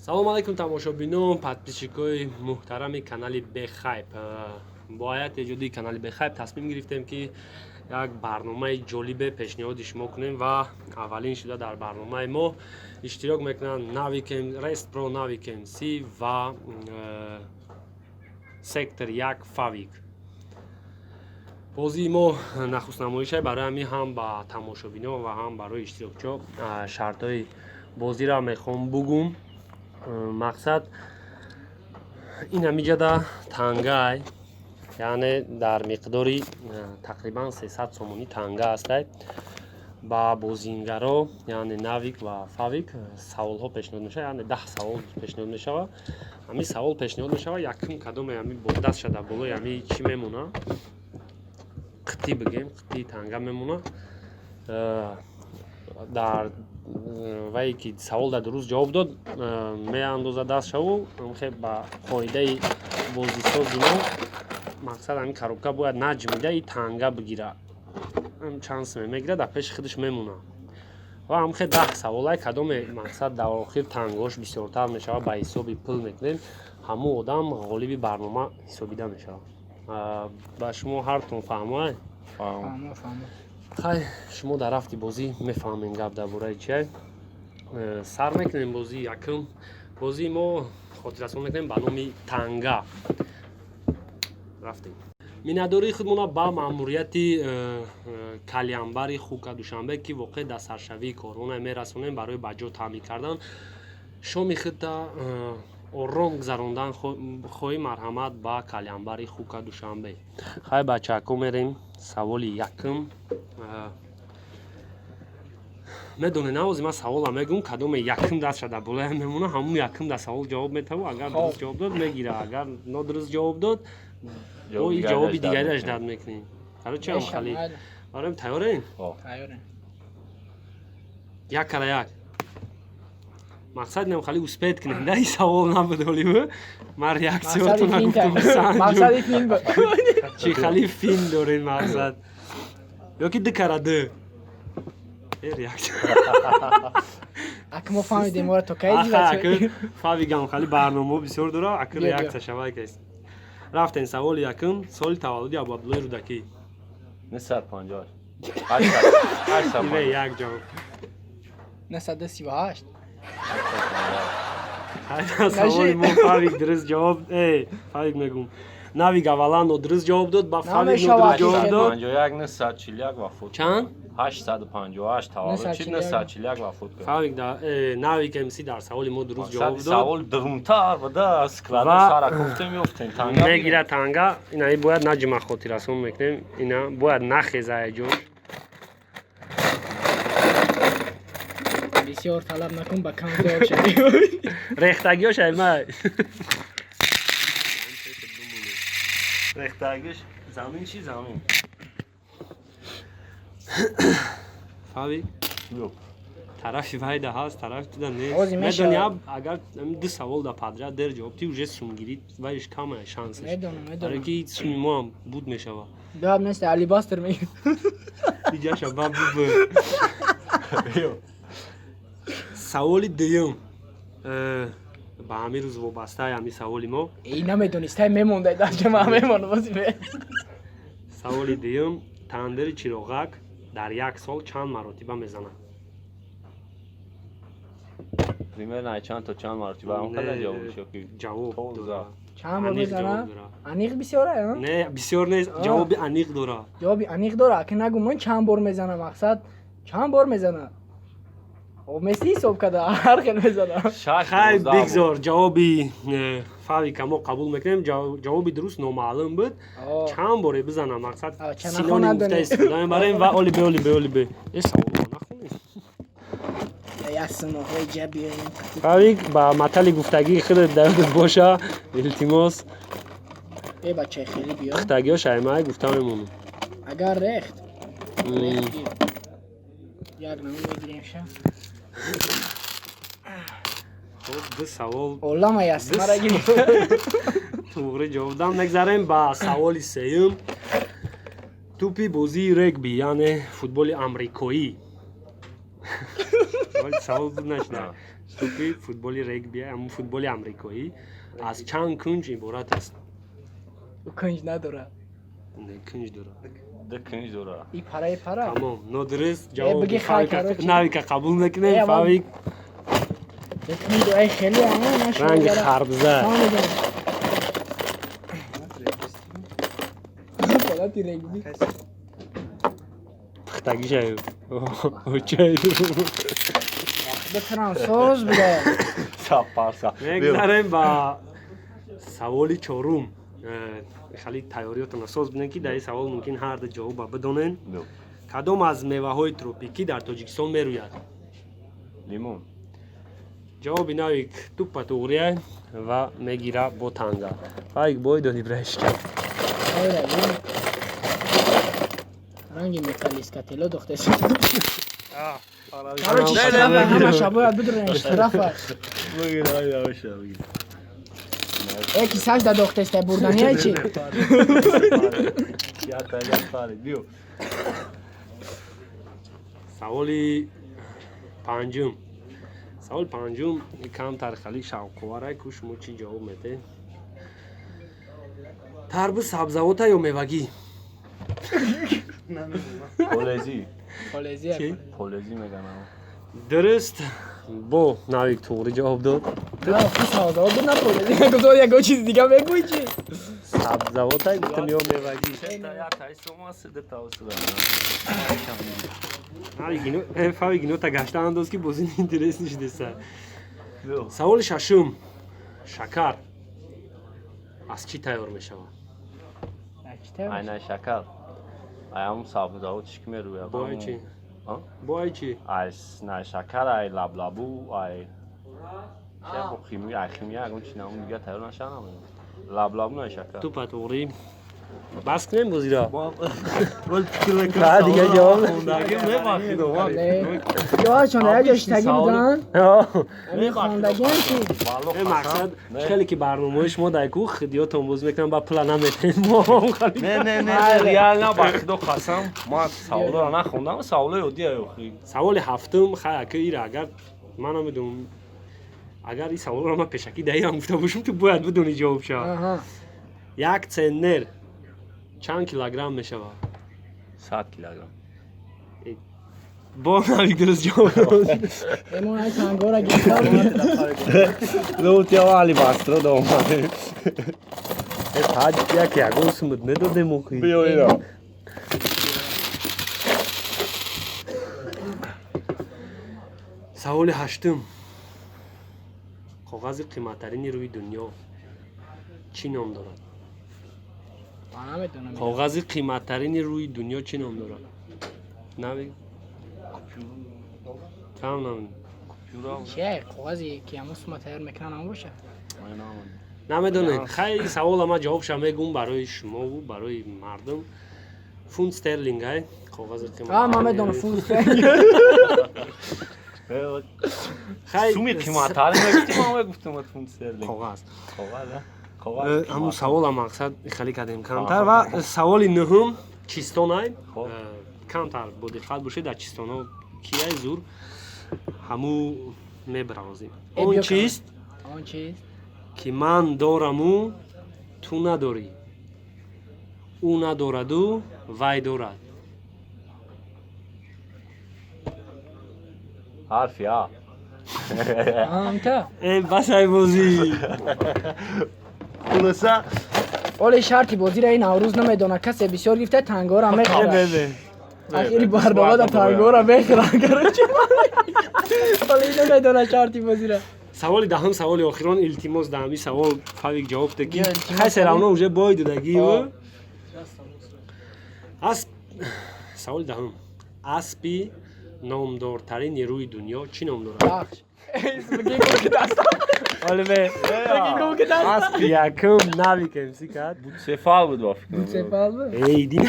Салому алайкум, тамошобинон, подписчикои муҳтарами канали Бехайп. Бо ҳайати эҷодии канали Бехайп тасмим гирифтем, ки як барномаи ҷолибе пешниҳоди шумо кунем ва аввалин шуда дар барномаи мо иштирок мекунанд Rest Pro Navic MC ва Сектор 1 Фавик. Бозии мо нахустнамоишай, барои ҳамин ҳам ба тамошобино ва ҳам барои иштирокчиҳо шартҳои бозиро мехоҳам бугум. Мақсад ин ҳамиҷада тангай, яъне дар миқдори тақрибан 300 сомонӣ танга ҳастай. Ба бозингаро, яъне Навик ва Фавик, саволҳо пешниҳод мешавад, яъне 10 савол пешниҳод мешавад. Ҳамин савол пешниҳод мешавад, якум кадоме ҳами бо даст шада болои ҳами чӣ мемона, қитӣ бигем, қитии танга мемона. Дар вае ки савол дар дуруст ҷавоб дод, меандоза даст шаву хе. Ба қоидаи бозисози мо мақсад ҳамин коробка бояд наҷмида и танга бигира, чанд суме мегира, дар пеши худаш мемона ва ҳамхе 10 саволай. Кадоме мақсад дар охир тангош бисёртар мешавад, ба ҳисоби пул мекунем, ҳамун одам ғолиби барнома ҳисобида мешавад. Ба шумо ҳартон фаҳмоай? Хай, шумо дар рафти бозӣ мефаҳмем гап дар бораи чиай. Сар мекунем бозии якум. Бозии мо, хотиррасон мекунем, ба номи Танга. Рафтем. Миннатдории худмона ба маъмурияти кальянбари Хука Душанбе, ки воқеъ дар саршавии корона, мерасонем. Барои ба ҷо таъмин кардан шоми худта ором гузарондан хоҳӣ, марҳамат ба кальянбари Хука Душанбе. Хай, бачаҳако, мерем саволи якум. Медонед, навози ман савола мегӯм, кадоме якум даст шада болоям мемона, ҳамун якум дар савол ҷавоб метаву. Агар дуруст ҷавоб дод, мегира, агар нодуруст ҷавоб дод, бо ҷавоби дигараш дад мекунем. Короче, ам хали бароем. Тайёрем? Як кара як. Мақсад инам хали успеть кунем да. И савол набуд, оливу ман реаксияотона гуфтум. Чӣ хали фин дорем, мақсад ёки ду кара ду реаксия. Ака, мо фаҳмидем, ора то кай. Фавигам хали барномаҳо бисёр дора, ака реаксия шавай кест. Рафтем, саволи якум: соли таваллуди Абуабдуллои Рӯдакӣ? 950. Як ҷавоб. 938. Саволи мо Фавик дуруст ҷавоб, Фавик мегум, Навик аввалан нодуруст ҷавоб дод, ба Фавик нодуруст ҷавоб дод. 941 вафот. Чанд? 858 таваллуд шид, 941 вафот кард. Фавик да, Навик МС дар саволи мо дуруст ҷавоб дод. Савол дурумтар буда, склада сара кофтем, ёфтем, танга мегира. Танга ина бояд наҷима, хотиррасон мекунем, ина бояд нахеза ҷош. Бисёр талаб накун, ба кам зор шавӣ. Рехтагиёш айма. Рехтагиш замин чи замин. Фави, тарафи вайда ҳаст, тарафи туда нест. Медони, агар ду савол да подряд дер ҷавоб ти, уже сумгирӣ вайш кама шансаш, барои ки суми мо ҳам буд мешава. Гап нест, алибастр меги. Иҷаша ба буб. Саволи дуюм ба ҳамин рӯз вобастаи ҳамин саволи мо. И намедонистай, мемондай дар ҷамъа, мемонда бози. Саволи дуюм: тандири чироғак дар як сол чанд маротиба мезанад? Примерно чанд то чанд маротиба, ҳам қадар ҷавоб ки ҷавоб дора. Чанд бор мезанад? Аниқ бисёра? Не, бисёр нест, ҷавоби аниқ дора. Ҷавоби аниқ дора. Аки нагу, ман чанд бор мезана, мақсад чанд бор мезана. Мести ҳисоб када, ҳар хел мезана. Хай, бигзор, ҷавоби Фавика мо қабул мекунем. Ҷавоби дуруст номаълум буд. Чанд боре бизана, мақсад синоним гуфта истифода мебарем ва оли бе, оли бе, оли бе э саволро нахонем. Фавик, ба матали гуфтагии худат дар ёдат боша, илтимос. Э, бачаи хеле биё. Пухтагиҳо шаймай гуфта мемонам. Агар рехт, як наму мегирем ша. Хуб, ду савол. Олама ясмара гирифт. Туғри ҷавоб дам. Мегзарем ба саволи сеюм: тӯпи бозии регби, яъне футболи амрикоӣ. Савол буд нашуда. Тӯпи футболи регби, ҳамун футболи амрикоӣ аз чанд кунҷ иборат аст? Ӯ кунҷ надорад. Не, кунҷ дорад. Ду кунҷ дорад. И параи пара. Тамом, нодуруст ҷавоб. Бигӣ хай, короче. Навика қабул мекунем. Э, Фавик. Ду кунҷ, ай хеле ама нашуд. Ранги харбза. Ҳолати регби. Пухтагишаю очаю. Бикунам соз буда. Сапарса. Мегзарем ба саволи чорум. Хеле тайёриётонро соз бинем, ки дар ин савол мумкин ҳар ду ҷавоба бидонен. Кадом аз меваҳои тропикӣ дар Тоҷикистон мерӯяд? Лимон. Ҷавоби Навик туппа туғрия ва мегира бо танга. Фавик, бой доди брашка. Айра, ранги металлискатело дохтес. Короче, штрафа ҳамаша бояд бидурем, штрафа. Бигир, ай, ҳамаша бигир. Э, ки сажда дохтеста, бурдания чи? Ята, ята, биё. Саволи панҷум. Саволи панҷум камтар хеле шавқоварай ку, шумо чӣ ҷавоб медиҳед? Тарбуз сабзавота ё мевагӣ? Полези. Полези. Чӣ? Полези меганам. Дуруст, бо Навик туғри ҷавоб дод. Сабзавот буд, на полези. Гуфто ягон чиз дига мегӯй чи? Сабзавота гуфтам ё мевагӣ? Ята, сома сида тавсида. Навик ино Фавик инота гашта андоз, ки бозин интерес нишидеса. Саволи шашум: шакар аз чӣ тайёр мешавад? Айна шакар. Ай ҳамун сабзавот чӣ ки мерӯяд. Бо ай чӣ? А? Бо ай чӣ? Ай на шакар, ай лаблабу, ай бо химия, ай химия ягон чи намун дига тайёр нашавад. Лаблабу на шакар. Тупа туғри. Бас кунем бозиро. Бол фикр мекунам. На, дига ҷавоб. Ёчон як ҷо шитагӣ буданд. Ҳамин хондагиам чи? Э, мақсад хеле ки барномаҳои шумо дар ку хидиётон боз мекунам, ба пула наметем мо. Не, не, не, реально, ба худо қасам, ман саволоро нахондам, саволои оддия охи. Саволи ҳафтум. Хай, ака, ира агар ман намедонам, агар ин саволро ман пешакӣ даирам гуфта бошам, ту бояд бидонӣ ҷавоб шава. 1 центнер чанд килограмм мешавад? 100 килограмм. Бо Навик дуруст ҷавоб дод. Эмон ай тангора гирифта. Лутия али бастро домадем. Э, ҳаҷ як ягон сумуд медодем охи. Биё ира. Саволи ҳаштум: коғази қиматтарини рӯи дунё чӣ ном дорад? Намедонам. Коғази қиматтарини рӯи дунё чӣ ном дорад? Навик, там намедонам. Чия коғазе ки ҳамон сума тайёр мекунанд, ҳамон боша? Намедонед? Хай, савола ман ҷавобша мегӯм барои шумову барои мардум: фунт стерлинг ай коғази А, ман медонам фунт. Хай. Суми қиматтар мегуфтим, ман мегуфтам фунт стерлинг. Коғаз. Коғаз, а? Коғаз. Ҳамун савола мақсад хеле кардем камтар. Ва саволи нуҳум чистонай. Хоб. Камтар бодиққат бошед, дар чистонҳо кияй зур ҳаму мебаравозем. Э, Он биё. чист Он чиз ки ман дораму ту надорӣ, ӯ надораду вай дорад? Ҳарфи А. Амта. Э, басай бозӣ. Хулоса. Оле, шарти бозиро ин Наврӯз намедона. Касе бисёр гирифта, тангора мехӯрад. Ахири барномада тангора мехӯрад, короче. Оле, намедона шарти бозиро. Саволи даҳум, саволи охирон. Илтимос, дар ҳамин савол Фавик ҷавоб де, ки Ё, илтимос. хай, всё равно уже бой додагӣ. О. Асп. Саволи даҳум: аспи номдортарини рӯи дунё чӣ ном дорад? Бахш. Бигӣ даста. Оле, Бигӣ даста. аспи якум Навик МС кард. Буцефал буд, ба фикрам. Буцефал буд. Эй, дин.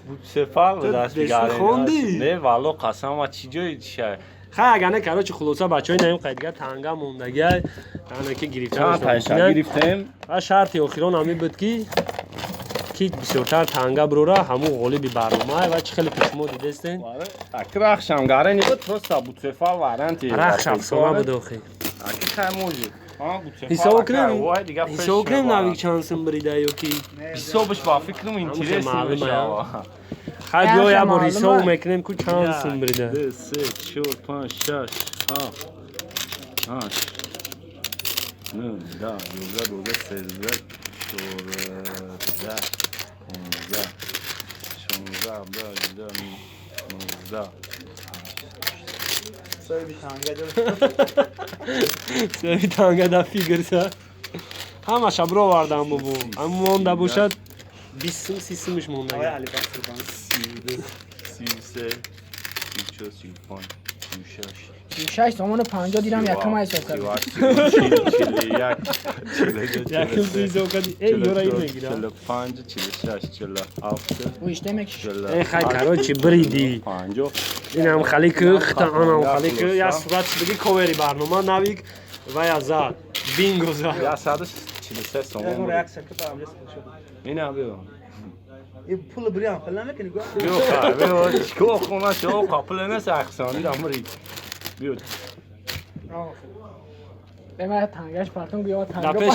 Буцефал буд Ту аспи деси гарен. хонди? Не, валло қасам, ма чӣ ҷои чия? Хай, агар не, короче, хулоса, бачаҳои наим қайдга танга мондагиа, яъне ки Чанд гирифтан тайша гирифтем? ва шарти охирон ҳамин буд, ки Ки бисёртар танга бирора, ҳамун ғолиби барнома. Ва чӣ хеле ки шумо дидестен. Аки, Рахшам гарани буд, просто Буцефал варианти. Рахш афсона буд охи. Аки, хай, может. Ҳисоб кунем, ҳисоб кунем, Навик чанд сум бирида ё ки? Ҳисобаш ба фикрам интересный мешава. Хай, биё, як бор ҳисоб мекунем, ку чанд сум бирида. Ду, се, чор, панҷ, шаш, ҳафт, ҳашт, нӯ, 10, 11, 12, 13, 14, 15, 16, 17, 18, 19. Соҳиби танга. Соҳиби танга да фигурса ҳамаша бировардам, бобо. Ам монда бошад 20 сум, 30 сумаш монда. 32, 33, 34, 35, 36. 6 сомону 50 дирам якама ҳисоб кардам. 41. Якум ту ҳисоб кардӣ, э, ёра ин мегира. 45, 46, 47. Иште мекиш. Э, хай, короче, биридӣ. 50. Инам хали ку хта, анам хали ку, як сурат биги, ковери барнома Навик вая зад, бинго зад. 143 сомон. Ина биё. Пул бирям хел намекунӣ. Биё, хай, биё, чикор хона шо қапл нест, ахсани дамри, биё. Бема тангаш партон, гӯё танга. Пеш.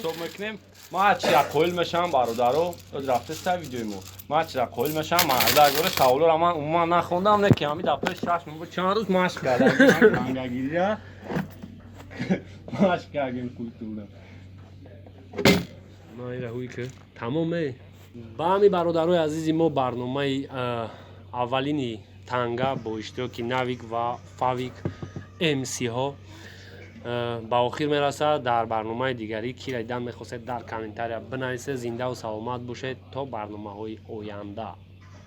Ҳисоб мекунем. Ма ҳарчира қоил мешавам, бародаро, рафтеста видеои мо. Ма ҳарчира қоил мешавам, мардагора саволоро ман умуман нахондам, не ки ҳами дар пеш чашм чанд рӯз машқ кардам, тангагирия машқ кардем культурно. Тамоме. Ба ҳами, бародарои азизи мо, барномаи аввалини танга бо иштироки Навик ва Фавик МСҳо ба охир мерасад. Дар барномаи дигарӣ кира дидан мехостед, дар комментария бинависед. Зиндаву саломат бошед то барномаҳои оянда.